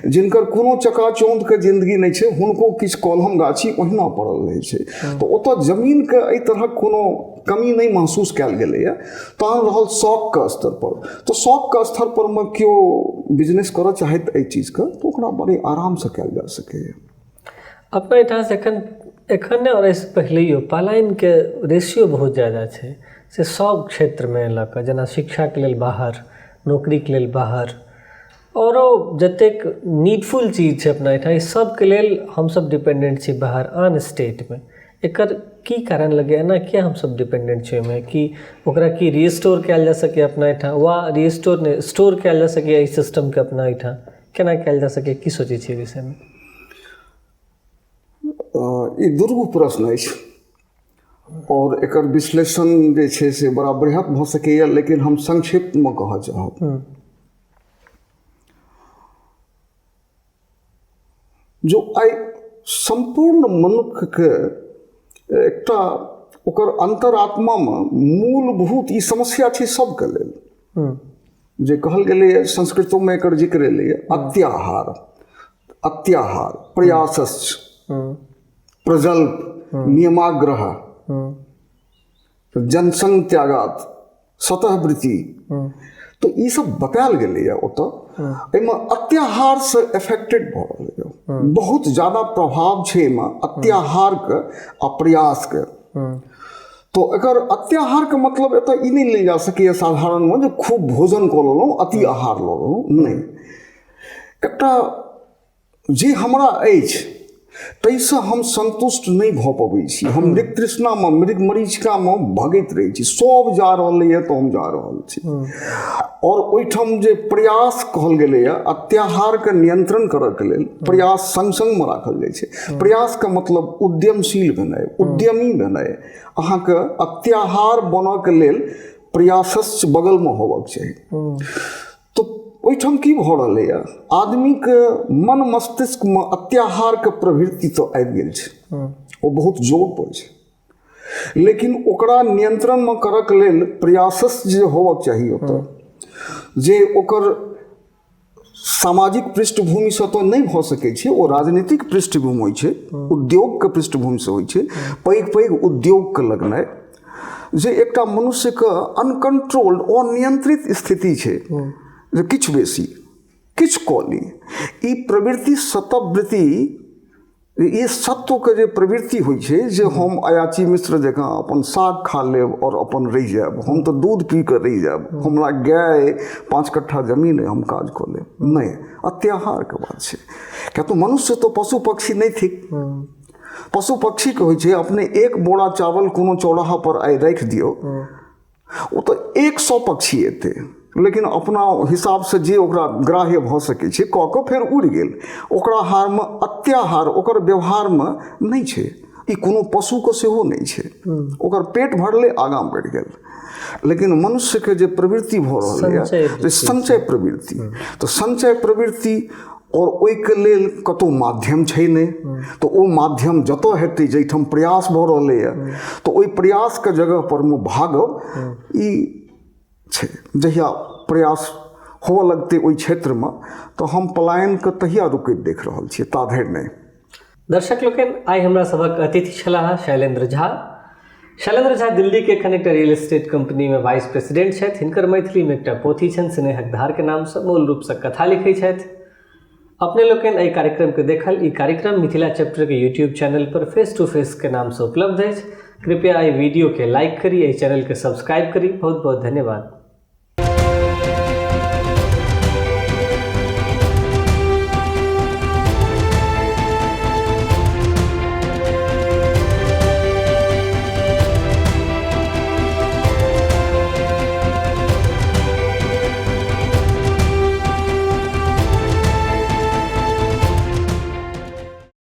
जिनकर कोनो चकाचौंधके जिन्दगी नहि छै, हुनको किछु कलम गाछी ओहिना पड़ल रहै छै। तऽ ओतऽ जमीनके एहि तरहक कोनो कमी नहि महसूस कयल गेलैए। तहन रहल शौकके स्तरपर, तऽ शौकके स्तर परमे केओ बिजनेस करऽ चाहैत एहि चीजके, तऽ ओकरा बड़े आरामसँ कयल जा सकैए। अपना एहिठामसँ एखन एखन नहि आओर एहिसँ पहिलैओ पलायनके रेशियो बहुत ज्यादा छै, से सभ क्षेत्रमे लऽ कऽ, जेना शिक्षाके लेल बाहर, नौकरीके लेल बाहर, आओरो जतेक नीडफुल चीज छै अपना एहिठाम, ई सभके लेल हमसभ डिपेंडेंट छी बाहर आन स्टेटमे। एकर की कारण लगैए, एना किया हमसभ डिपेंडेंट छी ओहिमे? कि ओकरा की रिस्टोर कयल जा सकैए अपना एहिठाम, वा रिस्टोर नहि, स्टोर कयल जा सकैए एहि सिस्टमके अपना एहिठाम? केना कयल जा सकैए, की सोचै छियै एहि विषयमे? ई दुर्गु प्रश्न अछि आओर एकर विश्लेषण जे छै से बड़ा बृहत भऽ सकैए, लेकिन हम संक्षिप्तमे कहऽ चाहब। जो आइ सम्पूर्ण मनुक्खके एकटा ओकर अन्तरात्मामे मूलभूत ई समस्या छै सबके लेल, जे कहल गेलैए संस्कृतोमे एकर जिक्र एलैए, अत्याहार, अत्याहार प्रयासश्च प्रजल्प नियमाग्रह जनसंग त्यागात सतहवृत्ति, तऽ ई सब बतायल गेलैए ओतऽ। एहिमे अत्याहारसँ एफेक्टेड भऽ रहलैए, बहुत ज्यादा प्रभाव छै एहिमे अत्याहारके आ प्रयासके। तो एकर अत्याहारके मतलब एतऽ ई नहि लेल जा सकैए साधारणमे जे खूब भोजन कऽ लेलहुँ, अति आहार लऽ लेलहुँ, नहि। एकटा जे हमरा अछि ताहिसँ हम सन्तुष्ट नहि भऽ पबै छी, हम मृग तृष्णामे मृग मरीचिकामे भगैत रहै छी, सब जा रहलैए तऽ हम जा रहल छी। आओर ओहिठाम जे प्रयास कहल गेलैए, अत्याहारके नियंत्रण करऽके लेल प्रयास सङ्ग सङ्गमे राखल जाइ छै। प्रयासके मतलब उद्यमशील भेनाइ, उद्यमी भेनाइ। अहाँके अत्याहार बनऽके लेल प्रयासस्य बगलमे होबऽके चाही। तऽ ओहिठाम की भऽ रहलैए, आदमीके मन मस्तिष्कमे अत्याहारके प्रवृत्ति तऽ आबि गेल छै, ओ बहुत जोरपर छै, लेकिन ओकरा नियंत्रणमे करऽके लेल प्रयासस जे होबऽके चाही ओतऽ, जे ओकर सामाजिक पृष्ठभूमिसँ तऽ नहि भऽ सकै छै, ओ राजनीतिक पृष्ठभूमि होइ छै, उद्योगके पृष्ठभूमिसँ होइ छै। पैघ पैघ उद्योगके लगनाइ जे एकटा मनुष्यके अनकंट्रोल्ड अनियंत्रित स्थिति छै जे किछु बेसी किछु कऽ ली, ई प्रवृत्ति सतवृत्ति, ई सत्वके जे प्रवृत्ति होइ छै जे हम अयाची मिश्र जकाँ अपन साग खा लेब आओर अपन रहि जायब, हम तऽ दूध पी कऽ रहि जायब, हमरा गाय 5 कट्ठा जमीन अइ, हम काज कऽ लेब, नहि, अत्याहारके बात छै। किया तऽ मनुष्य तऽ पशु पक्षी नहि थिक। पशु पक्षीके होइ छै अपने 1 बोरा चावल कोनो चौराहापर आइ राखि दियौ, ओ तऽ 100 पक्षी एतै, लेकिन अपना हिसाबसँ जे ओकरा ग्राह्य भऽ सकै छै कऽ कऽ फेर उड़ि गेल। ओकरा हारमे अत्याहार ओकर व्यवहारमे नहि छै, ई कोनो पशुके सेहो नहि छै, ओकर पेट भरलै आगाँ बढ़ि गेल। लेकिन मनुष्यके जे प्रवृत्ति भऽ रहलैए जे संचय प्रवृत्ति, तऽ संचय प्रवृत्ति आओर ओहिके लेल कतहु माध्यम छै नहि, तऽ ओ माध्यम जतऽ हेतै जाहिठाम प्रयास भऽ रहलैए तऽ ओहि प्रयासके जगहपर मे भागब ई छै। जहिया प्रयास होअ लगतै ओहि क्षेत्रमे तऽ हम पलायनके तहिया रुकैत देख रहल छियै, ता धरि नहि। दर्शक लोकनि, आइ हमरा सभक अतिथि छलाह शैलेन्द्र झा। शैलेन्द्र झा दिल्लीके एखन एकटा रियल एस्टेट कंपनीमे वाइस प्रेसिडेंट छथि। हिनकर मैथिलीमे एकटा पोथी छनि स्नेहक धारके नामसँ, मूल रूपसँ कथा लिखै छथि। अपने लोकनि एहि कार्यक्रमके देखल। ई कार्यक्रम मिथिला चैप्टरके यूट्यूब चैनल पर फेस टू फेस के नामसँ उपलब्ध अछि। कृपया एहि वीडियोके लाइक करी, एहि चैनलके सब्सक्राइब करी। बहुत बहुत धन्यवाद।